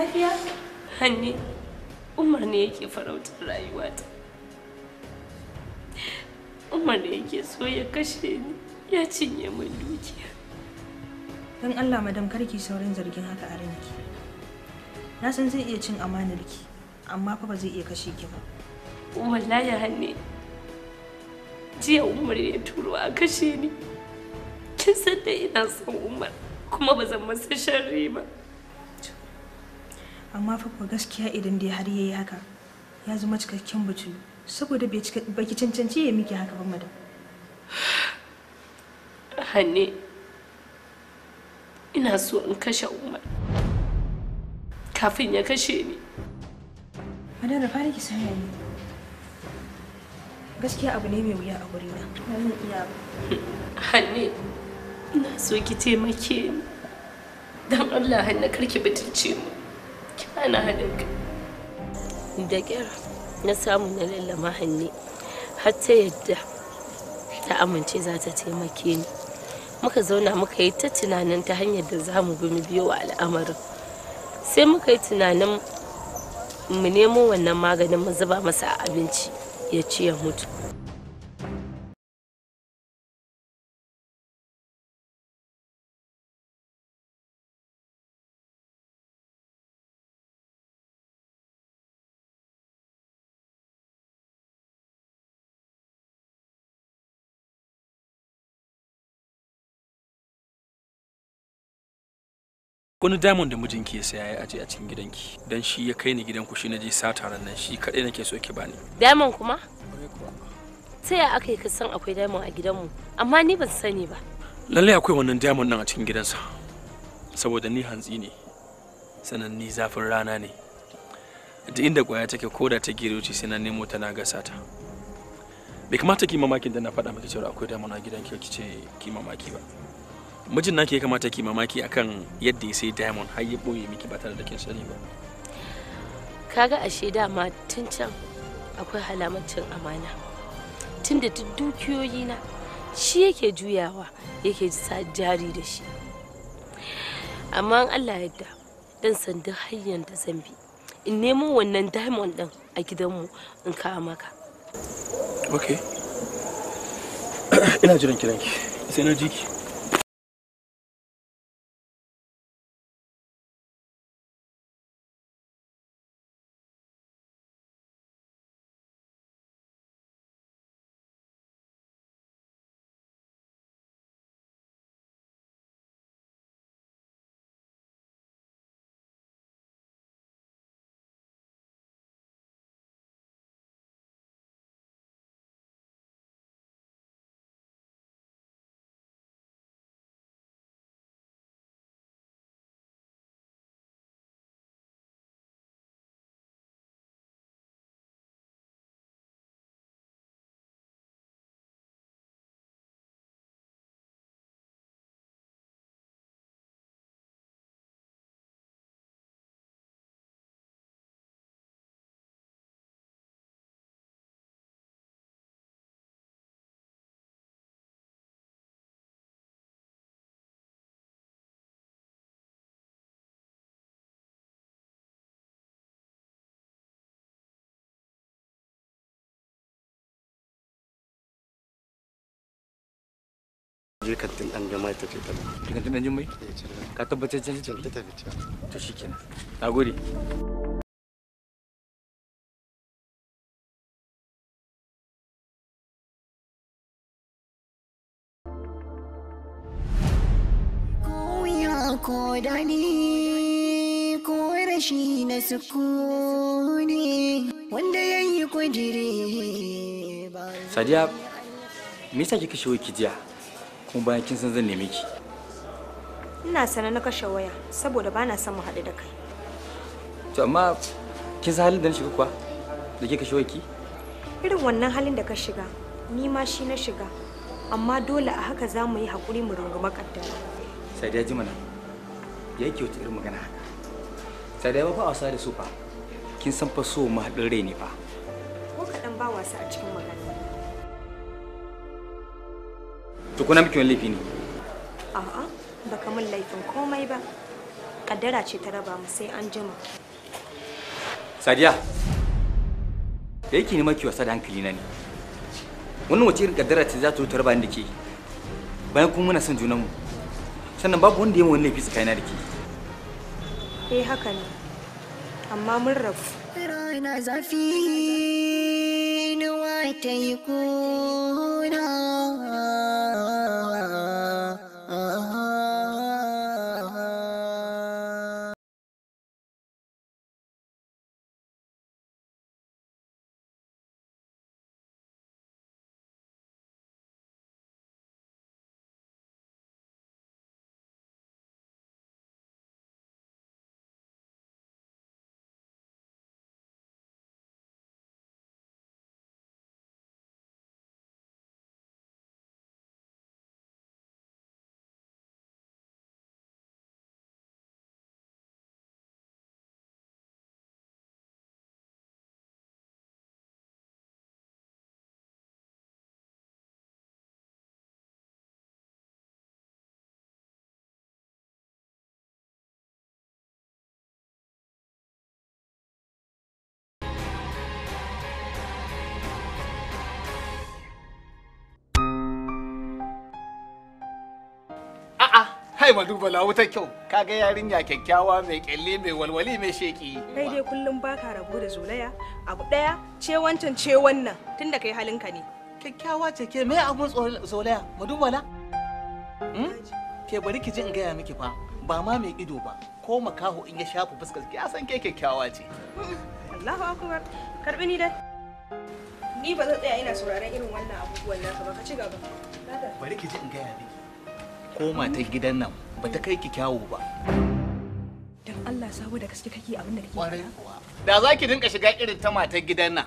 Lafiya? Hanne, Umar ne yake farautar rayuwata. Umar ne yake so ya kashe ni, ya cinye min dukiya. Don Allah madam karki saurin zargin haka a ranki. Na san zai iya cin amanarki, amma fa ba zai iya kashe ki ba. Wallahi Hanne, jiya Umar ya turo a kashe ni. Kin san da ina son Umar, kuma ba zan masa sharri ba. Amma fa kuwa gaskiya idan dai har yayi haka, ya zama cikakken butulu, saboda baki cancanci ya miki haka ba madam. Hanne, ina so in kashe Umar kafin ya kashe ni. Madam, da fara ki sanya ni. Gaskiya abu ne mai wuya a wurina. Ba zan iya ba. Hanne, ina so ki taimake ni. Don Allah Hanne, kar ki butulce mu. Ki bani haɗin kai. Da ƙyar na samu na lallama Hanne har ta yadda ta amince za ta taimake ni. Muka zauna muka yi ta tunanin ta hanyar da za mu bi mu biyo wa al'amarin. Sai muka yi tunanin mu nemo wannan maganin mu zuba masa a abinci ya ci ya mutu. Wani diamond da mijinki ya saya ya aje a cikin gidanki, dan shi ya kai ni gidanku, shi na je sata ran nan, shi kadai nake so ki bani. Diamond kuma? Ta ya aka yi ka san akwai diamond a gidanmu? Amma ni ban sani ba. Lallai akwai wannan diamond nan a cikin gidansa, saboda ni hantsi ne, sannan ni zafin rana ne. Duk inda kwaya take ko da ta gero ce sai na nemo ta na gasa ta. Bai kamata ki mamakin da na faɗa miki cewa akwai diamond a gidanki ki ce ki mamaki ba. Mijin naki ya kamata ki mamaki akan yadda ya sai diamond har ya boye miki ba tare da kin sani ba. Kaga ashe dama tun can akwai halamar cin amana. Tunda duk dukiyoyi na shi yake juyawa, yake sa jari da shi. Amma in Allah yadda dan san duk hanyar da zan bi in nemo wannan diamond din a gidanmu in kawo maka. Okay. Ina jiran kiranki. Sai na ji ki. Je kantin dan jama'i ta ce ta. Kantin dan jummai? Ka tabbatar can ta tafi can. To shikenan. Nagode. Ko dani ko rashi na sukuni wanda yayi kujiri ba. Sadiya, me yasa kika kashe wayarki jiya? Kuma bayan kin san zan neme ki. Ina sana na kashe waya saboda bana son mu haɗu da kai. To amma kin san halin da na shiga kuwa da kika kashe wayarki? Irin wannan halin da ka shiga, ni ma shi na shiga. Amma dole a haka za mu yi haƙuri mu rungumi kaddara. Sadiya ji mana. Ya yake wata irin magana haka? Sadiya ba fa wasa da su fa. Kin san fa so mu haɗin rai ne fa. Ko kaɗan ba wasa a cikin magana. To kuna miki wani laifi ne? A'a, baka min laifin komai ba. Kaddara ce ta raba mu sai an jima. Sadiya, da yake neman ki wasa da hankali na ne. Wannan wace irin kaddara ce za ta zo ta raba ni da ke? Bayan kuma muna son junanmu. Sannan babu wanda ya yi wani laifi tsakanina da ke. Eh haka ne. Amma mun rabu. Rana zafi inuwa ta yi kuna. Hai Madubala wuta kyau, kaga yarinya kyakkyawa mai kyalle mai walwali mai sheki. Kai dai kullum baka rabo da zolaya, abu daya ce wancan ce wannan tunda kai halinka ne. Kyakkyawa ce ke me abun zolaya Madubala? Ke bari ki ji in gaya miki fa, ba ma mai ido ba, ko makaho in ya shafa fuskar ki ya san ke kyakkyawa ce. Allahu akbar, karbi ni dai. Ni ba zan tsaya ina sauraron irin wannan abubuwan naka ba, ka ci gaba. Bari ki ji in gaya miki. Ko matar gidan nan ba ta kai ki kyawu ba. Dan Allah sabo da gaske kake abin da kake faɗa. Da za ki dinka shiga irin ta matar gidan nan.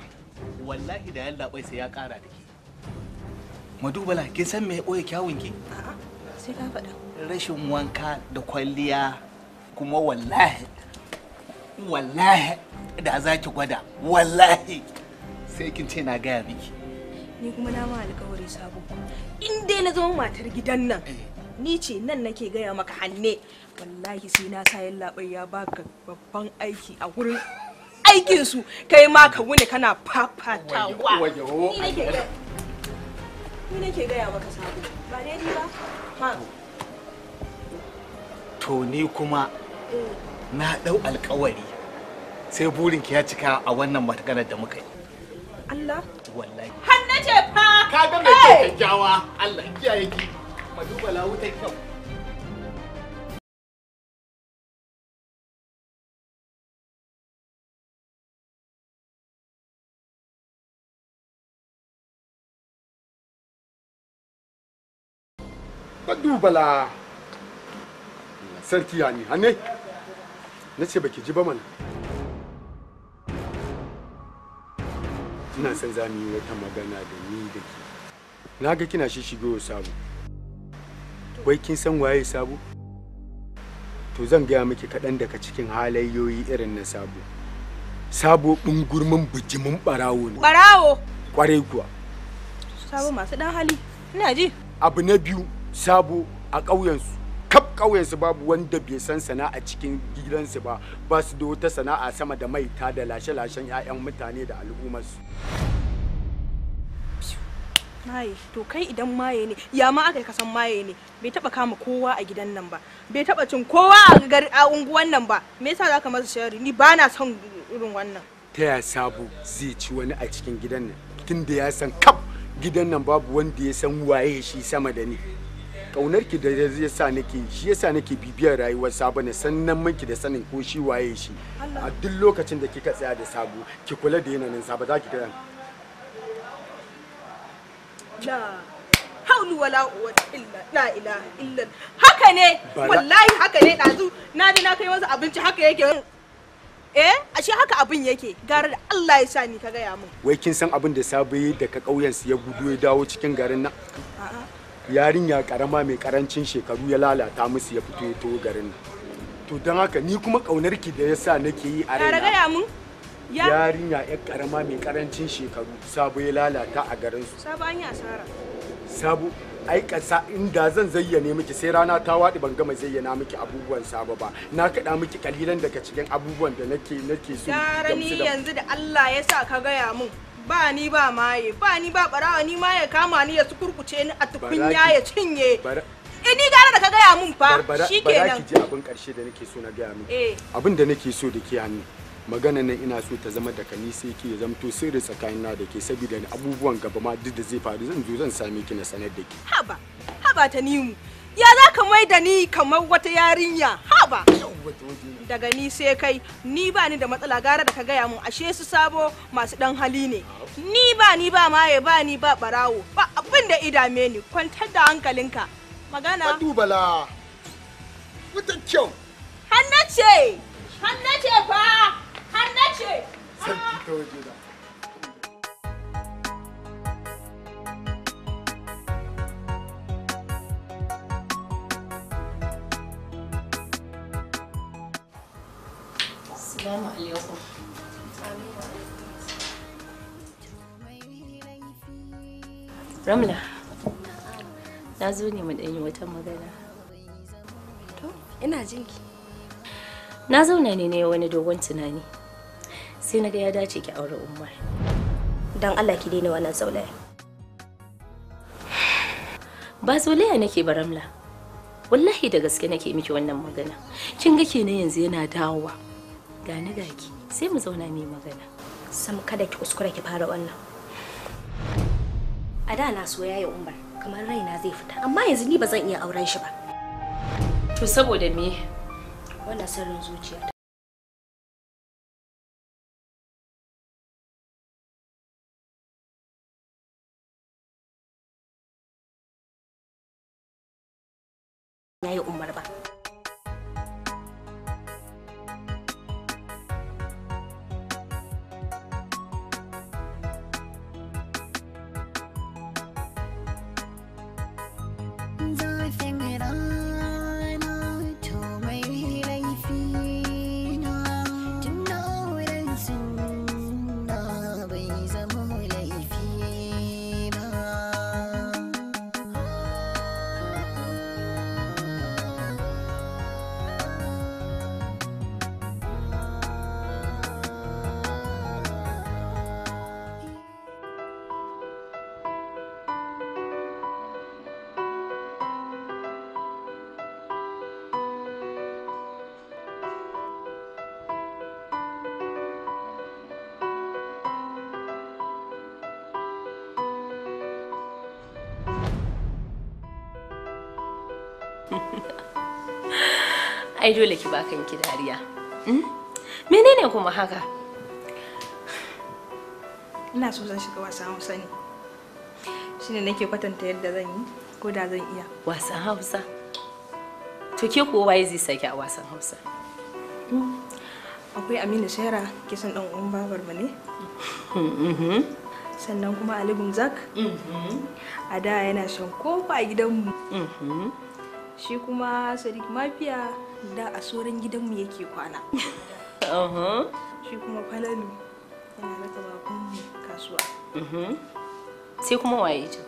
Wallahi da yalla bai sai ya ƙara da ke. Madubala kin san me ya ɓoye kyawun ki? A'a sai ka faɗa. Rashin wanka da kwalliya kuma wallahi wallahi da za ki gwada wallahi sai kin ce na gaya miki. Ni kuma na ma alƙawari sabo. In dai na zama matar gidan nan. Ni ce nan nake gaya maka hanne wallahi sai na sa yallaɓai ya baka babban aiki a wurin aikin su kai ma ka wuni kana fafatawa. Ni nake gaya maka sabo ba ne ni ba ha. To ni kuma na dau alƙawari sai burinki ya cika a wannan matakalar da muka yi. Allah wallahi hanne ce fa ka ga mai kyakkyawa Allah kiyaye ki. Madubala wuta kyau. Madubala sarki ya ni hanne na ce baki ji ba mana. Ina son za mu yi wata magana da ni da ke. Na ga kina shishigo sabo. Wai kin san waye sabo? To zan gaya miki kaɗan daga cikin halayyoyi irin na sabo. Sabo ɓungurmin bijimin ɓarawo ne. Ɓarawo? Ƙwarai kuwa. Sabo masu ɗan hali, ina ji. Abu na biyu, sabo a ƙauyensu. Kaf ƙauyensu babu wanda bai san sana'a cikin gidansu ba, ba su da wata sana'a sama da maita da lashe-lashen 'ya'yan mutane da al'ummarsu. Maye, to kai idan maye ne, ya ma aka yi kasan maye ne, bai taba kama kowa a gidan nan ba, bai taba cin kowa a unguwan nan ba, me yasa zaka masa shari? Ni ba na son irin wannan. Ta ya sabo zai ci wani a cikin gidan nan, tunda ya san kaf gidan nan babu wanda ya san waye shi sama da ni. Kaunar ki da zai sa nake, shi yasa nake bibiyar rayuwar sabo ne, sannan miki da sanin ko shi waye shi. A duk lokacin da kika tsaya da sabo, ki kula da yanayin sabo za ki ga. La haulu wala quwwata illa la ilaha illa haka ne wallahi haka ne dazu na ji na kai masa abinci haka yake eh ashe haka abin yake gara da Allah ya sa ni ka gaya min. Wai kin san abin da sabo yi daga ƙauyen su ya gudu ya dawo cikin garin nan? A'a. Yarinya karama mai karancin shekaru ya lalata musu ya fito ya taho garin nan. To don haka ni kuma kaunar ki da yasa nake yi a raina. Gara gaya mun. Yarinya yar karama mai karancin shekaru sabo ya lalata a garin su. Sabo an yi asara. Sabo Ai kasa inda zan zayyane miki sai rana ta waɗi ban gama zayyana miki abubuwan Sabo ba. Na kaɗa miki kalilan daga cikin abubuwan da nake so. Gara ni yanzu da Allah ya sa ka gaya mun. Ba ni ba maye, ba ni ba barawa, ni ma ya kama ni ya sukurkuce ni a tukunya ya cinye. Ni gara da ka gaya mun fa shikenan. Bara ki ji abin karshe da nake so na gaya miki. Abin da nake so da ke hannu. Magana nan ina so ta zama daga ni sai ke zamto sirri tsakanina da ke saboda abubuwan gaba ma duk da zai faru zan zo zan same ki na sanar da ke. Haba, haba ta nimu. Ya za ka mai da ni kamar wata yarinya? Haba. Daga ni sai kai, ni ba ni da matsala gara da ka gaya mun ashe su Sabo masu dan hali ne. Ni ba ni ba maye ba ni ba barawo ba abin da idame ni, kwantar da hankalinka. Magana. Madubala. Wata kyau. Hannace. Hannace fa. Hannace. Sarki ta waje da. Assalamu alaikum. Ramla, na zo ne mu ɗanyi wata magana. To, ina jinki. Na zauna ne na wani dogon tunani. Sai na ga ya dace ki aure Umar. Dan Allah ki daina wannan zaulaya. Ba zaulaya nake ba Ramla. Wallahi da gaske nake miki wannan magana. Kin ga kenan yanzu yana dawowa. Ga ni ga ki, sai mu zauna mu yi magana. Sam kada ki kuskura ki fara wannan. A da na so yayi Umar, kamar raina zai fita, amma yanzu ni ba zan iya auren shi ba. To saboda me? Wannan sirrin zuciya. Yayi Umar ba. Zafin rana to mai laifi na tun da auren sunna bai zama laifi ba. Ai dole ki ba kanki dariya. Menene kuma haka? Ina so zan shiga wasan Hausa ne. Shine nake kwatanta yadda zan yi ko da zan iya. Wasan Hausa? To ke kuwa waye zai saki a wasan Hausa? Akwai Aminu Shera, kisan dan uwan babar mu ne. Sannan kuma Ali Gumzak. A da yana shan kofa a gidanmu. Shi kuma Sadiq Mafiya da a soran gidanmu yake kwana. Shi kuma Falalu yana raka babanmu kasuwa. Sai kuma waye ce?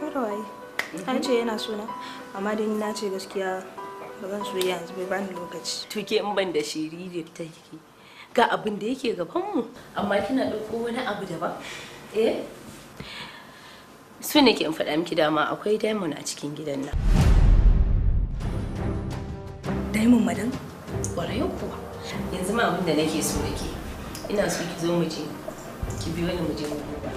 Mara waye. An ce yana suna, amma dai na ce gaskiya ba zan so yanzu bai bani lokaci. To ke in ban da shiriri ta yake. Ga abin da yake gabanmu, amma kina ɗauko wani abu daban. Eh? Su ne ke in faɗa miki dama akwai diamond a cikin gidan nan. Diamond madam? Ƙwarai kuwa. Yanzu ma abin da nake so da ke. Ina so ki zo mu je. Ki biyo ni mu je mu duba.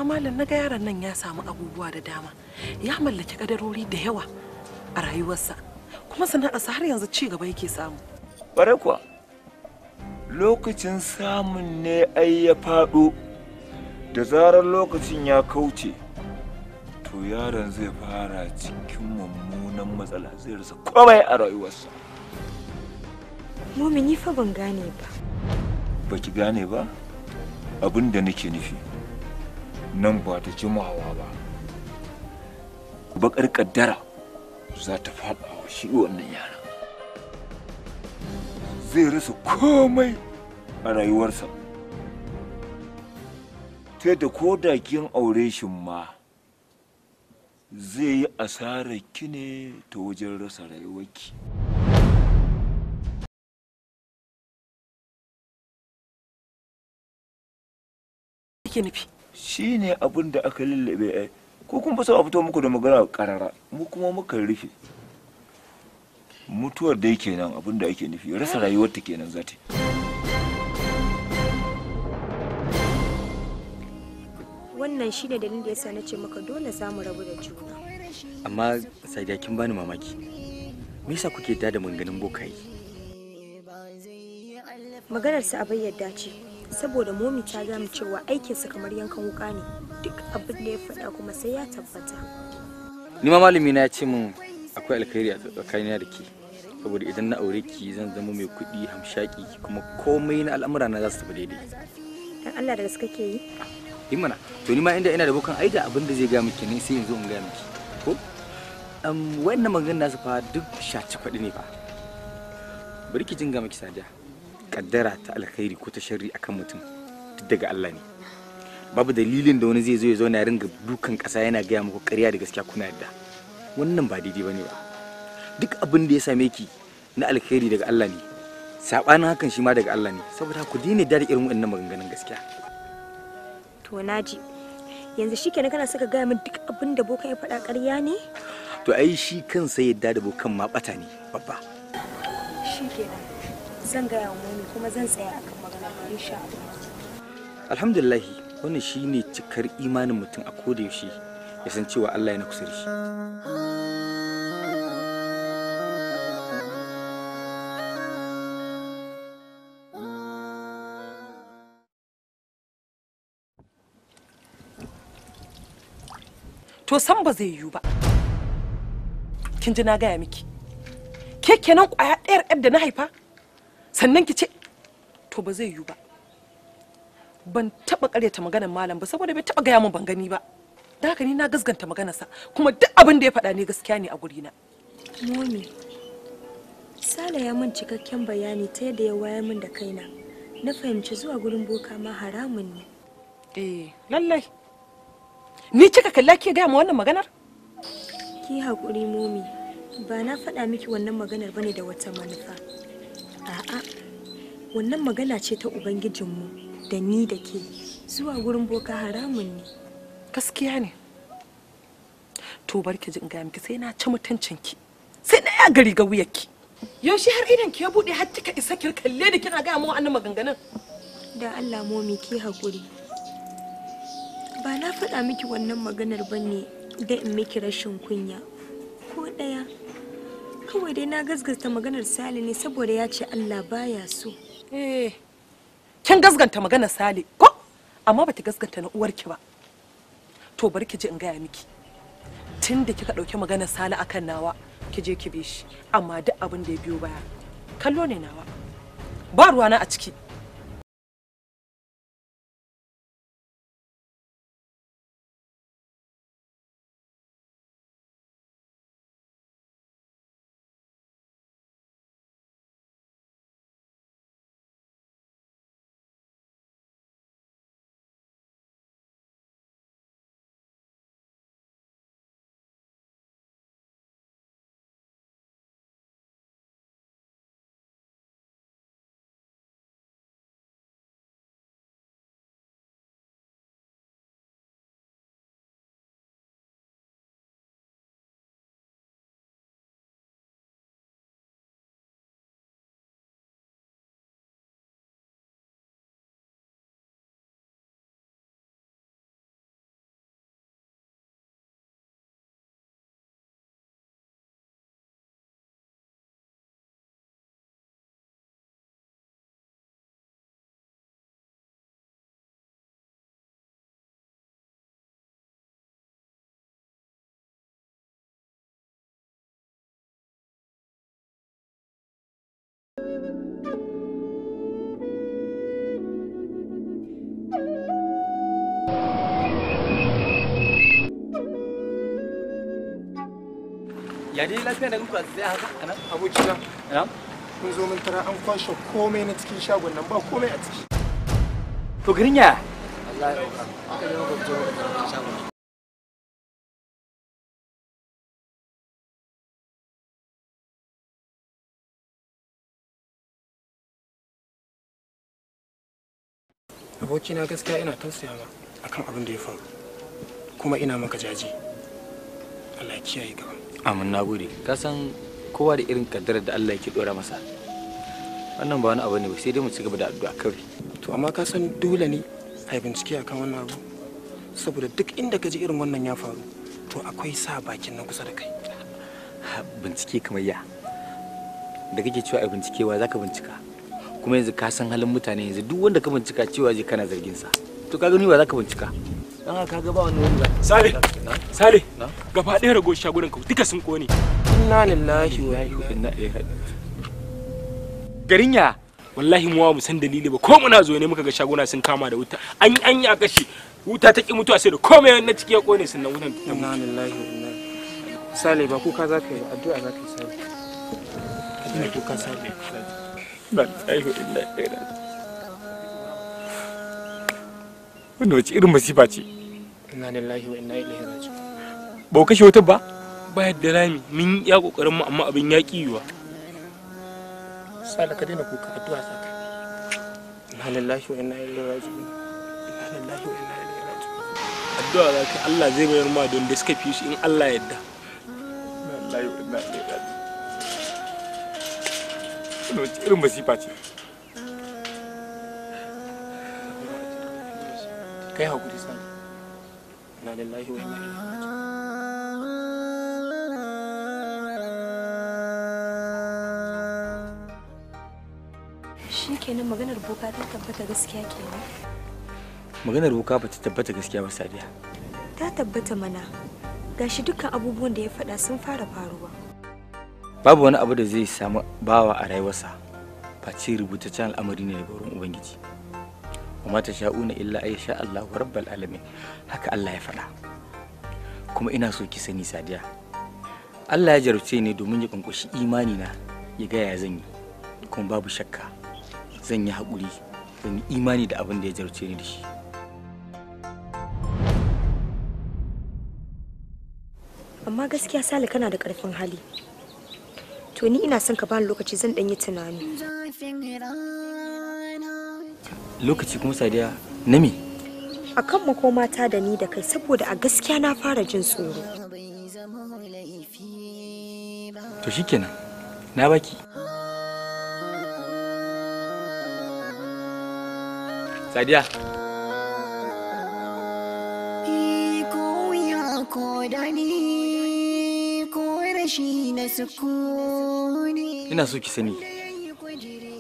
Malam, na ga yaron nan ya samu abubuwa da dama, ya mallaki kadarori da yawa a rayuwarsa, kuma sana'arsa har yanzu ci gaba yake samu. Ƙwarai kuwa, lokacin samun ne ai ya faɗo, da zarar lokacin ya kauce, to yaron zai fara cikin mummunan matsala, zai rasa komai a rayuwarsa. Mummy, ni fa ban gane ba. Baki gane ba? Abin da nake nufi, nan ba ta jimawa ba, bakar kaddara za ta faɗa wa shi wannan yaron. Zai rasa komai a rayuwarsa. Ta yadda ko da kin aure shi ma zai yi asarar ki ne ta wajen rasa rayuwarki. Yake nufi? Shi ne abin da aka lullube ai. Ko kun fi so a fito muku da magana karara, mu kuma muka rufe. Mutuwar dai kenan abin da ake nufi, rasa rayuwarta kenan za ta yi. Wannan shi ne dalilin da yasa na ce maka dole za mu rabu da juna. Amma Sadiya, kin bani mamaki. Me yasa kuke da maganganun bokaye? Maganar sa abin yadda ce, saboda momi ta gaya cewa aikinsa kamar yankan wuka ne, duk abin da ya faɗa kuma sai ya tabbata. Ni ma malami na ya ce min akwai alkhairi a tsakanina da ke, saboda idan na aure ki zan zama mai kuɗi hamshaki, kuma komai na al'amura na za su tafi daidai. Dan Allah, da gaske kake yi? Yi mana, to ni ma inda ina da bokan aida abin da zai ga miki ne sai yanzu in ga miki. Ko? Wannan maganganun nasu fa duk shaci faɗi ne fa. Bari ki jinga miki Sadiya. Kaddara ta alkhairi ko ta sharri akan mutum duk daga Allah ne. Babu dalilin da wani zai zo ya zauna ya ringa dukan ƙasa yana gaya muku ƙarya da gaskiya kuna yadda. Wannan ba daidai bane ba. Duk abin da ya same ki na alkhairi daga Allah ne. Sabanin hakan shi ma daga Allah ne. Saboda ku daina da irin waɗannan maganganun gaskiya. To naji. Yanzu shikenan kana saka gaya min duk abin da bokan ya faɗa ƙarya ne? To ai shi kansa yadda da bokan ma ɓata ne babba. Shikenan. Zan gaya wa momi kuma zan tsaya akan magana insha Allah. Alhamdulillah, wannan shine cikar imanin mutum a koda yaushe ya san cewa Allah yana kusa da shi. To san ba zai yiwu ba. Kin ji na gaya miki. Ke kenan kwaya ɗayar yar da na haifa? Sannan ki ce to ba zai yiwu ba. Ban taɓa ƙaryata maganar malam ba saboda bai taɓa gaya min ban gani ba. Da haka ni na gasganta maganarsa kuma duk abin da ya faɗa ne gaskiya ne a gurina. Momi, Sale ya min cikakken bayani ta yadda ya wayar min da kaina. Na fahimci zuwa gurin boka ma haramun ne. Eh, lallai. Ni kika kalla ke gaya ma wannan maganar? Ki haƙuri momi, ba na faɗa miki wannan maganar bane da wata manufa. A'a, wannan magana ce ta Ubangijinmu da ni da ke. Zuwa gurin boka haramun ne. Gaskiya ne. To bar ki ji in gaya miki, sai na ci mutuncinki. Sai na ya gari ga wuyarki. Yaushe har idan ki ya buɗe har kika isa ki kalle ni kina gaya min wannan maganganun? Da Allah momi ki haƙuri. Ba na faɗa miki wannan maganar ba ne da in miki rashin kunya ko ɗaya. Kawai dai na gasgasta maganar Sale ne saboda ya ce Allah baya so. Eh, kin gasganta maganar Sale ko? Amma baki gasganta na uwarki ba. To bari ki ji in gaya miki. Tun da kika ɗauki maganar Sale akan nawa, ki je ki bi shi. Amma duk abin da ya biyo baya, kallo ne nawa. Ba ruwana a ciki. Ya dai lafiya da kuka tsaya haka anan? Abokina. Mun zo mun tara an kwashe komai na cikin shagon nan, ba komai a ciki. To garin ya? Wallahi oga, aka je muka fito muka tara shagon. Abokina, gaskiya ina tausaya ma akan abin da ya faru, kuma ina maka jaje. Allah ya kiyaye gaba. Amin, nagode. Ka san kowa da irin kaddarar da Allah yake dora masa. Wannan ba wani abu ne ba, sai dai mu ci gaba da addu'a kawai. To amma ka san dole ne a yi bincike akan wannan abu, saboda duk inda ka ji irin wannan ya faru, to akwai sa bakin na kusa da kai. Bincike kamar ya da kake cewa a bincike, wa zaka bincika? Kuma yanzu ka san halin mutane, yanzu duk wanda ka bincika cewa zai kana zargin sa. To ka gani, wa zaka bincika? Dan haka ka ga ba wani wani ba. Sale, Sale, gaba ɗaya rago shagunan ka duka sun kone. Inna lillahi wa inna ilaihi raji'un. Garin ya? Wallahi mu mu san dalili ba, ko muna zo ne muka ga shaguna sun kama da wuta. An yi a kashe wuta, ta ki mutuwa, sai da komai na ciki ya kone sannan wutan ta mutu. Inna lillahi wa inna. Sale, ba kuka zaka yi ba, addu'a zaka yi. Sale, ka daina kuka, Sale. Wallahi wa inna ilaihi raji'un. Wannan wace irin masifa ce? Inna lillahi wa inna ilaihi raji'un. Ba ku kashe wutar ba? Ba yadda rami, mun ya kokarin mu, amma abin ya ki yiwa. Sale, ka daina kuka, addu'a zaka yi. Inna lillahi wa inna ilaihi raji'un. Inna lillahi wa inna ilaihi raji'un. Addu'a za ka, Allah zai bayar ma don da suka fi shi in Allah yadda. Wallahi wa inna ilaihi raji'un. Wannan wace irin masifa ce? Kai hakuri, Sale. Inna lillahi wa inna ilaihi raji'un. Shikenan, maganar boka ta tabbata gaskiya kenan. Maganar boka ba ta tabbata gaskiya ba, Sadiya. Ta tabbata mana. Gashi dukkan abubuwan da ya faɗa sun fara faruwa. Babu wani abu da zai samu bawa a rayuwarsa face rubutaccen al'amari ne daga wurin Ubangiji. Wa ma tasha'una illa ay sha Allahu rabbal alamin. Haka Allah ya faɗa. Kuma ina so ki sani, Sadiya. Allah ya jarabce ni domin ya kunkushi imani na, ya ga ya zan yi. Kuma babu shakka zan yi haƙuri, zan yi imani da abin da ya jarabce ni da shi. Amma gaskiya Sale, kana da ƙarfin hali. To ni ina son ka bani lokaci, zan ɗan yi tunani. Lokaci kuma, Sadiya, na me? Akan makomata da ni da kai, saboda a gaskiya na fara jin tsoro. To shikenan, na baki. Sadiya. Ko ya ko dani ko rashi na sukuni. Ina so ki sani,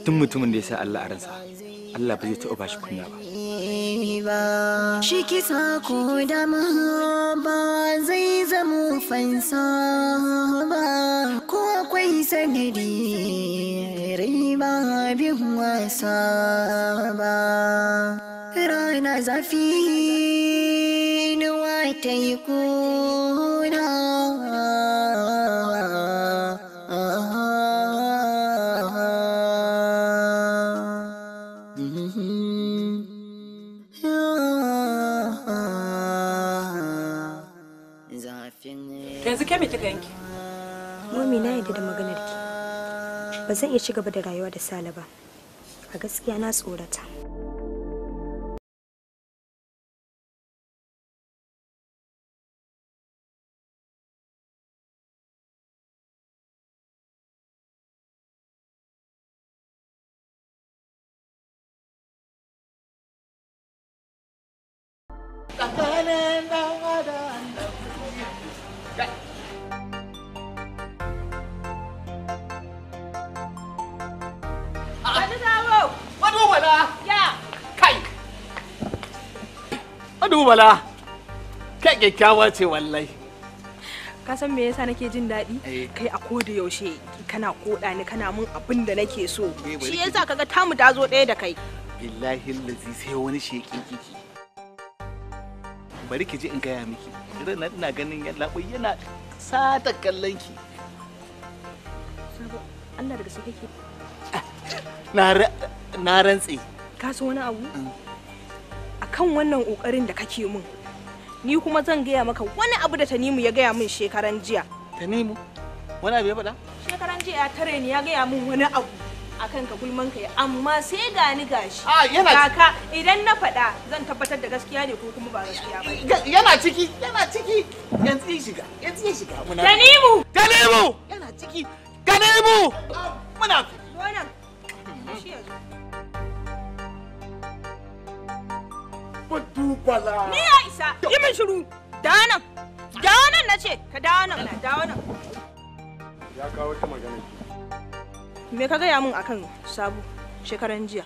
duk mutumin da ya sa Allah a ransa, Allah ba zai taɓa bashi kunya ba. Shi kisa ko dama ba zai zamo fansa ba, ko akwai sanadi rai ba bin wasa ba. Rana zafi nuwa ta yi kuna. Yanzu ke me kika yanke? Mami, na yarda da maganar ki. Ba zan iya ci gaba da rayuwa da Sale ba. A gaskiya na tsorata. Tsakanin ɗan adam da kuɗi. Sani sabo. Madubala. Ya. Kai. Madubala. Kai kyakkyawa ce wallahi. Ka san me yasa nake jin daɗi? Kai a koda yaushe kana koda ni, kana mun abin da nake so. Shi yasa kaga tamu ta zo ɗaya da kai. Billahi lazi sai wani shekin kiki. Bari ki ji in gaya miki. Irin nan ina ganin yallaɓai yana sata kallon ki. Sabo, Allah daga sai kake. Na rantse. Ka san wani abu? Akan wannan kokarin da kake mun, ni kuma zan gaya maka wani abu da Tanimu ya gaya min shekaran jiya. Tanimu? Wani abu ya faɗa? Shekaran jiya ya tare ni ya gaya min wani abu akan ka gulman ka, amma sai ga ni gashi. Yana kaka idan na faɗa zan tabbatar da gaskiya ne ko kuma ba gaskiya ba. Yana ciki, yana ciki. Yanzu ya shiga, yanzu ya shiga. Tanimu! Tanimu! Yana ciki. Tanimu! Muna wannan. Shi yanzu. Badubala. Ni ya isa, yi min shiru. Dawo nan. Dawo nan nace, ka dawo nan, dawo nan. Ya kawo ta magana ki. Me ka gaya min akan Sabo shekaran jiya?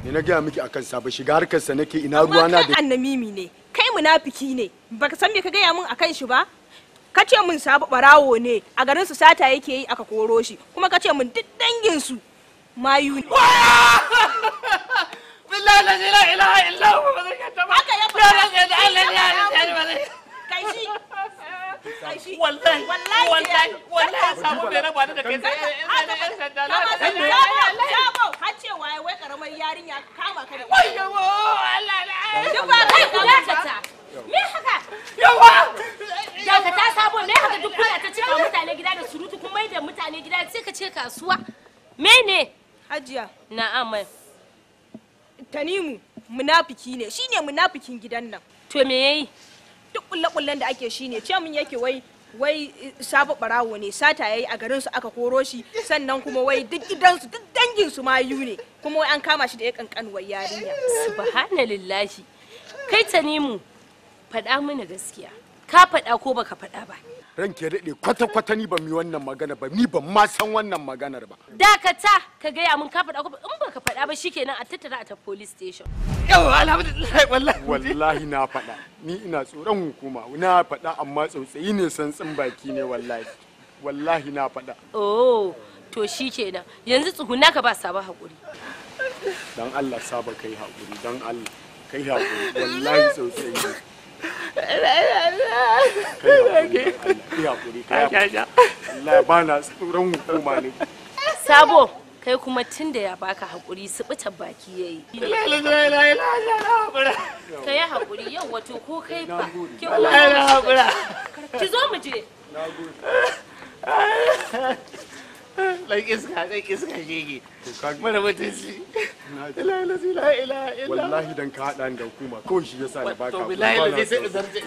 Ni na gaya miki akan Sabo, shiga harkarsa nake, ina ruwana da kai annamimi ne, kai munafiki ne. Baka san me ka gaya min akan shi ba? Ka ce min Sabo barawo ne, a garin su sata yake yi aka koro shi, kuma ka ce min duk dangin su mayu ne. Billahi la ilaha illa huwa, ba zan yadda ba. Haka ya faɗa. Kai shi. Wallahi wallahi wallahi Sabo bai raba ni da kai sai sanda. Sabo har cewa wai karamar yarinya kama ka da wayyo Allah duk ba kai ku dakata. Me haka? Yawa dakata Sabo, me haka duk kuna ta cika mutane gida da surutu, kun mai da mutane gida sai ka ce kasuwa. Mene? Hajiya. Na'am. Tanimu munafiki ne, shine munafikin gidan nan. To me yayi? Duk kulle-kullen da ake shine ce mun yake wai wai Sabo barawo ne, sata yayi a garin su aka koro shi, sannan kuma wai duk gidansu duk dangin su mayu ne, kuma wai an kama shi da ya kankanuwar yarinya. Subhanallahi. Kai Tanimu, faɗa mana gaskiya. Ka faɗa ko baka faɗa ba? Ranke daɗe, kwata-kwata ni ban yi wannan magana ba, ni ban ma san wannan maganar ba. Dakata, ka gaya mun ka faɗa ko in baka faɗa ba shikenan a tattara a ta police station. Yawa alhamdulillah, wallahi. Wallahi na faɗa, ni ina tsoron hukuma, na faɗa amma tsautsayi ne santsin baki ne wallahi. Wallahi na faɗa. Oh, to shikenan. Yanzu tsuguna ka ba Sabo hakuri. Dan Allah Sabo kai hakuri, dan Allah kai hakuri, wallahi tsautsayi ne. Allah ba na tsoron hukuma ne. Sabo, kai kuma tun da ya baka hakuri subutar baki yayi. Ka yi hakuri yau wato ko kai fa. Ke kuma ki zo mu je. Lai iska, lai iska shege. Mara mutunci. La ilaha illa illa. Wallahi dan ka hada ni da hukuma kawai shi yasa na baka. To billahi sai zarje.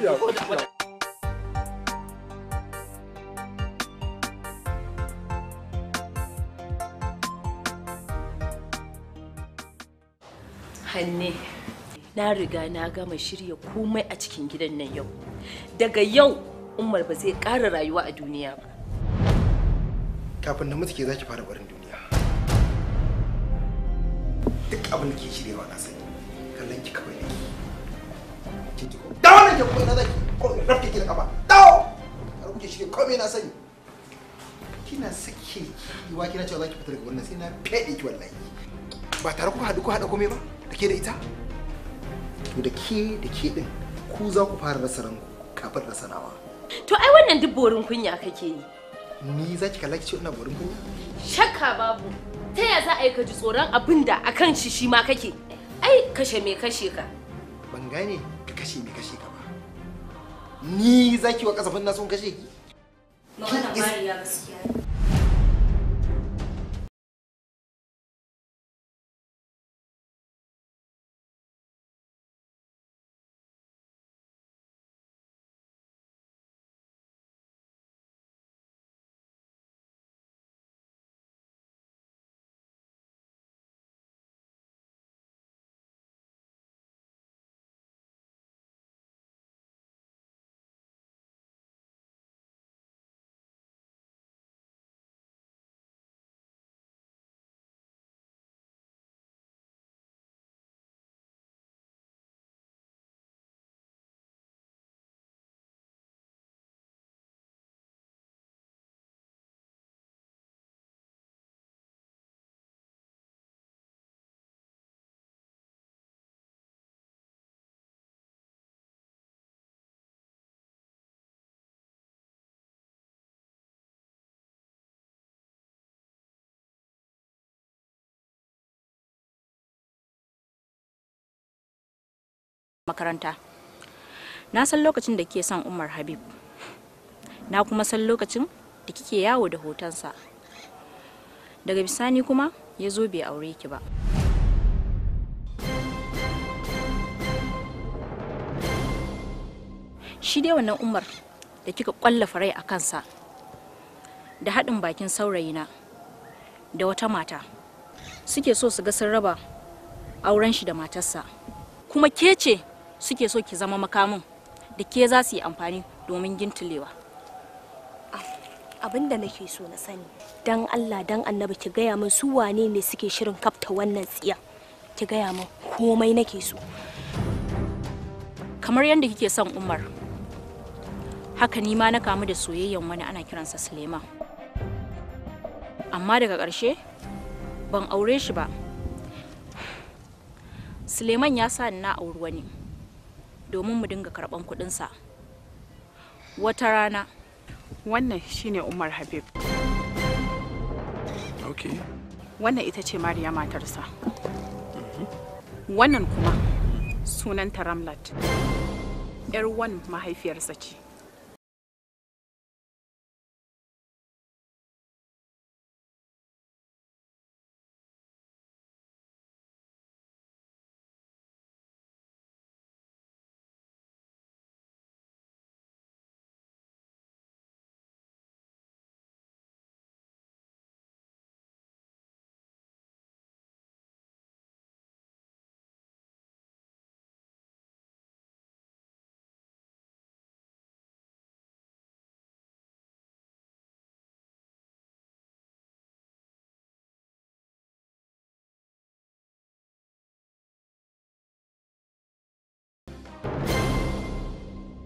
Hanne, na riga na gama shirya komai a cikin gidan nan yau. Daga yau Umar ba zai ƙara rayuwa a duniya ba. Kafin na mutu ke zaki fara barin duniya. Duk abin da ke shiryawa na sani. Kallon ki kawai nake. Kin ji ko? Dawo nan ke ko ina zaki? Ko rafke ki da kafa. Dawo! Har kuke shirya komai na sani. Kina sake kiwa kina cewa zaki fita daga wannan sai na fede ki wallahi. Ba tare kuka haɗu ko haɗa komai ba? Da ke da ita? To da ke din ku za ku fara rasa ranku kafin rasa nawa. To ai wannan duk borin kunya kake yi. Ni za ki kalla ki ce ina borin kunya? Shakka babu. Ta ya za a yi ka ji tsoron abin da akan shi shi ma kake? Ai kashe me kashe ka. Ban gane ka kashe me kashe ka ba. Ni za ki wa kasafin na sun kashe ki? Magana Mariya gaskiya ne. Makaranta. Na san lokacin da kike son Umar Habib. Na kuma san lokacin da kike yawo da hotonsa. Daga bisani kuma ya zo bai aure ki ba. Shi dai wannan Umar da kika kwallafa rai a kansa da haɗin bakin saurayina da wata mata suke so su ga sun raba auren shi da matarsa, kuma ke ce suke so ki zama makamin da ke za su yi amfani domin gintulewa. Abin da nake so na sani, dan Allah dan Annabi ki gaya min su wane ne suke shirin kafta wannan tsiya. Ki gaya min komai nake so. Kamar yadda kike son Umar, haka ni ma na kamu da soyayyen wani ana kiransa Suleiman. Amma daga ƙarshe ban aure shi ba. Suleiman ya sa ni na auri wani domin mu dinga karɓan kuɗinsa. Wata rana. Wannan shine Umar Habib. Okay. Wannan ita ce Mariya matarsa. Wannan kuma sunanta Ramlat. 'Yar wan mahaifiyarsa ce.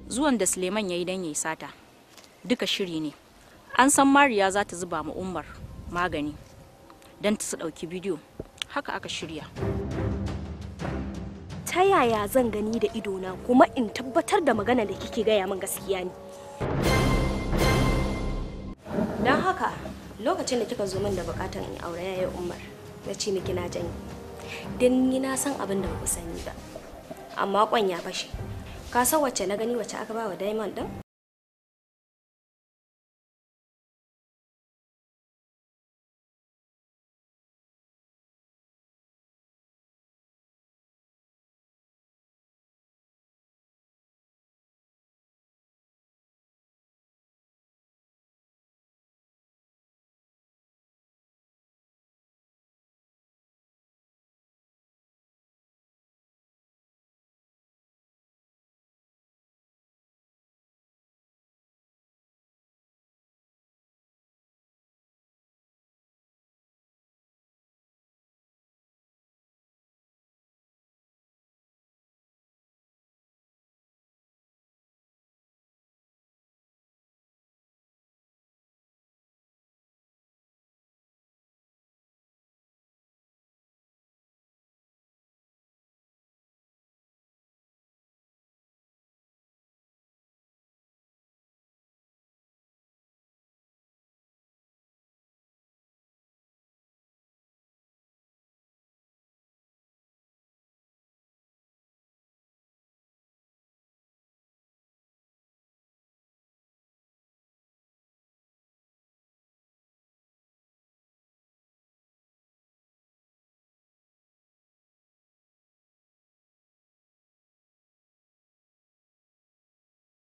Zuwan da Suleiman ya yi don ya yi sata duka shiri ne. An san Mariya za ta zuba ma Umar magani don ta su ɗauki bidiyo, haka aka shirya. Ta yaya zan gani da idona kuma in tabbatar da magana da kike gaya min gaskiya ne? Don haka lokacin da kika zo min da bukatan in aure yaya Umar, na ce miki na janye. Don ni na san abin da ba ku sani ba. Amma kwan ya fashe. Ka san wacce na gani wacce aka ba wa diamond din?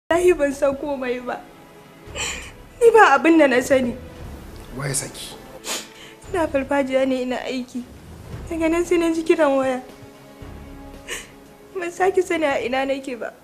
Wallahi ban san komai ba. Ni ba abin da na sani. Waye saki? Ina farfajiya ne ina aiki. Daga nan sai na ji kiran waya. Ban sake sani a ina nake ba.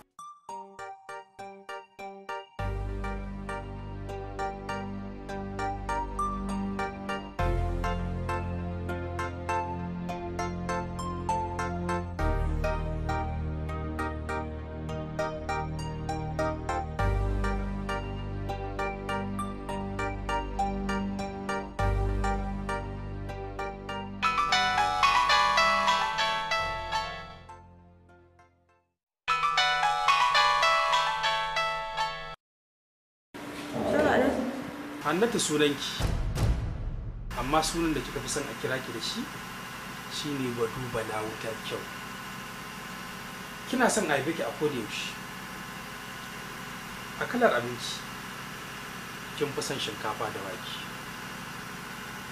Hannatu sunanki, amma sunan da kika fi son a kira ki da shi shine Badu Bala wuta kyau. Kina son a haife ki a koda yaushe. A kalar abinci, kin fi son shinkafa da wake.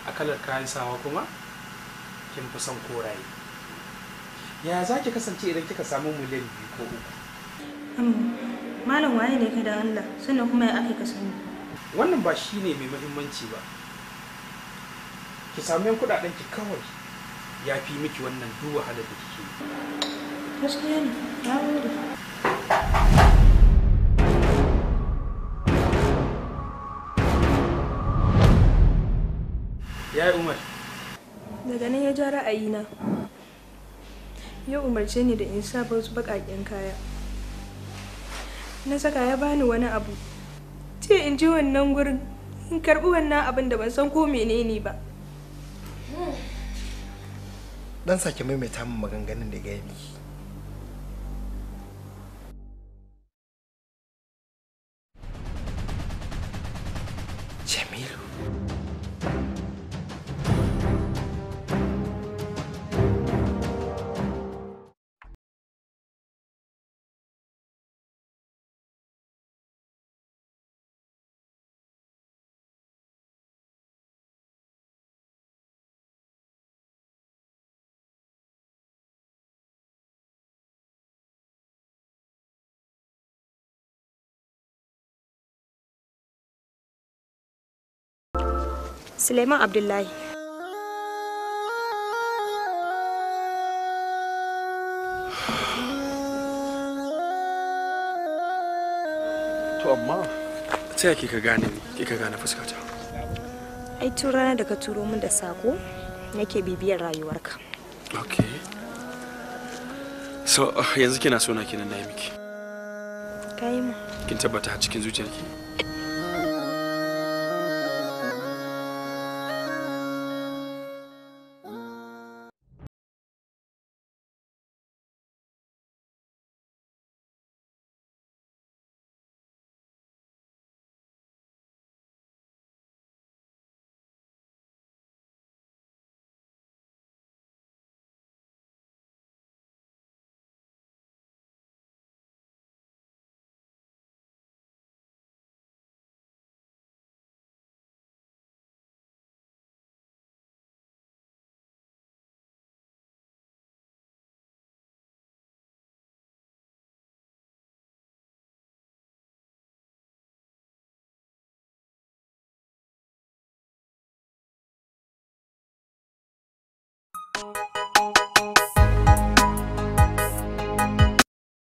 A kalar kayan sawa kuma, kin fi son koraye. Ya za ki kasance idan kika samu miliyan 2 ko 3? Malam waye ne ka da Allah, sannan kuma ya aka ka sani? Wannan ba shi ne mai muhimmanci ba. Ki sami yan kuɗaɗen ki kawai ya fi miki wannan duk wahalar da kike yi. Gaskiya ne, na gode. Ya yi Umar. Daga nan ya ja ra'ayina. Ya umarce ni da in sa wasu baƙaƙen kaya. Na saka ya bani wani abu. Ce in ji wannan gurin, in karɓi wannan abin da ban san ko menene ba. Dan sake maimaita min maganganun da gaya miki. Jamilu. Suleiman Abdullahi. To amma ta yaya kika gane ni, kika gane fuskata? Ai tun ranar da ka turo min da sako nake bibiyar rayuwarka. Okay. So yanzu kina so na kenan na yi miki. Kai mu. Kin tabbata a cikin zuciyarki?